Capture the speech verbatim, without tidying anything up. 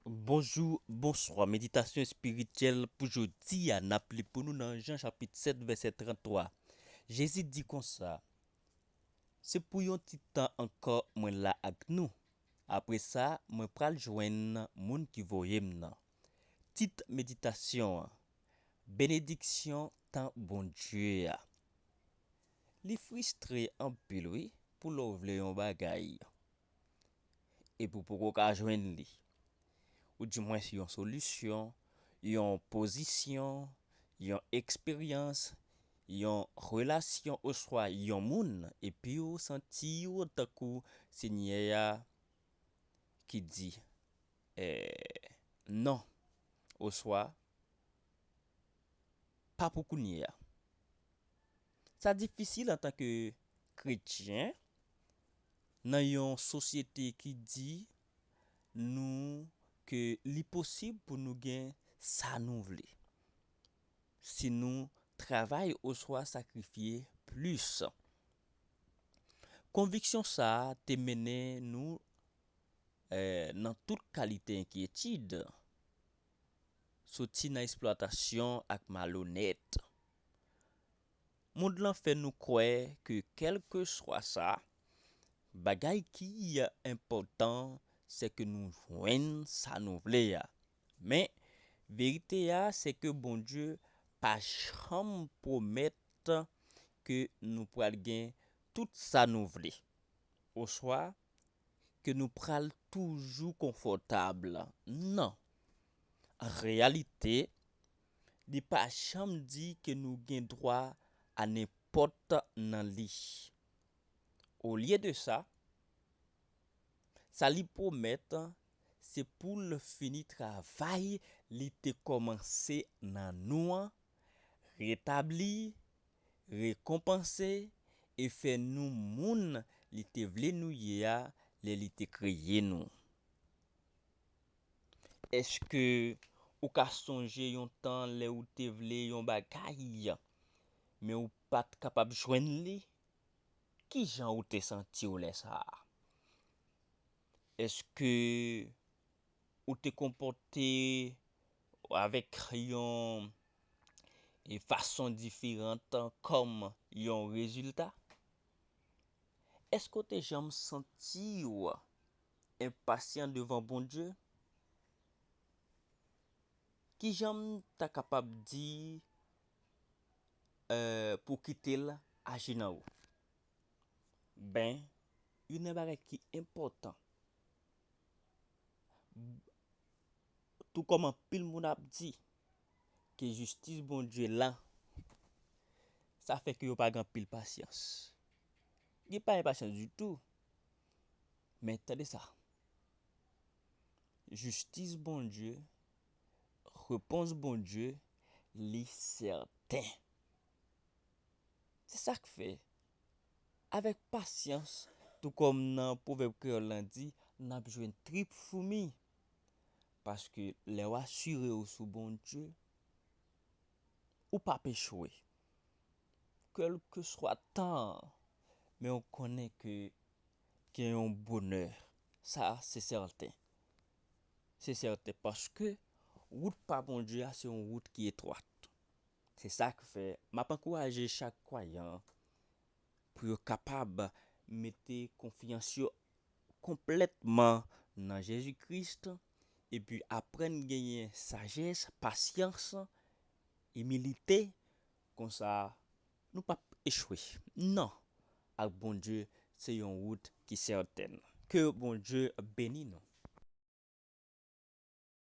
Bonjou, bonswa. Meditasyon espirityèl pou jodi a, n ap li pou nou nan Jan chapit sèt, vèsè tranntwa. Jezi di konsa, se pou yon ti tan ankò mwen la ak nou. Apre sa, mwen pral jwenn moun ki voye m nan. Tit meditasyon an, Benediksyon tan Bondye a. Li fristre anpil, wi, pou lè w vle yon bagay epi w poko ka jwenn li. Ou dimwens yon solisyon, yon pozisyon, yon eksperyans, yon relasyon oswa yon moun, epi w santi w tankou Senyè a ki di, eh, non, oswa pa pou kounye a. Sa difisil antanke kretyen nan yon sosyete ki di nou ke li posib pou nou gen sa nou vle si nou travay oswa sakrifye plis. Konviksyon sa a te mennen nou, eh, nan tout kalite enkyetid, soti nan eksplwatasyon ak malonèt. Mond lan fè nou kwè ke kèlkeswa sa, bagay ki enpòtan, se ke nou jwenn sa nou vle a. Men, verite a, se ke Bondye pa janm pwomèt ke nou pral gen tout sa nou vle, oswa ke nou pral toujou konfòtab. Non. An reyalite, li pa janm di ke nou gen dwa a nenpòt nan li. Olye de sa, sa li pwomèt, se pou l fini travay li te kòmanse nan nou an, retabli, rekonpanse e fè nou moun li te vle nou ye a lè li te kreye nou. Èske ou ka sonje yon tan lè ou te vle yon bagay, men ou pa t kapab jwenn li? Ki jan ou te santi w lè sa a? Èske ou te konpòte avèk yon, e, fason diferan kòm yon rezilta? Èske w te janm santi w enpasyan devan Bondye? Ki jan m ta kapab di, eh, pou kite l aji nan ou? Ben, youn nan bagay ki enpòtan, tou kòm anpil moun ap di ke jistis Bondye lan, sa fè ke yo pa gen anpil pasyans. Yo pa enpasyans ditou. Men tande sa. Jistis Bondye, repons Bondye, li sèten. Se sa k fè, avèk pasyans, tou kòm nan pwovèb kreyòl lan di, n ap jwenn trip foumi. Paske lè w asire w sou Bondye, ou p ap echwe. Kèlkeswa tan an, men w konnen ke gen yon bonè. Sa, se sèten. Se sèten, paske wout pa Bondye a, se yon wout ki etwat. Se sa k fè, m ap ankouraje chak kwayan pou yo kapab mete konfyans yo konplètman nan Jezi Kris, epi aprann genyen sajès, pasyans, imilite, konsa nou p ap echwe. Non, ak Bondye, se yon wout ki sèten. Ke Bondye beni nou.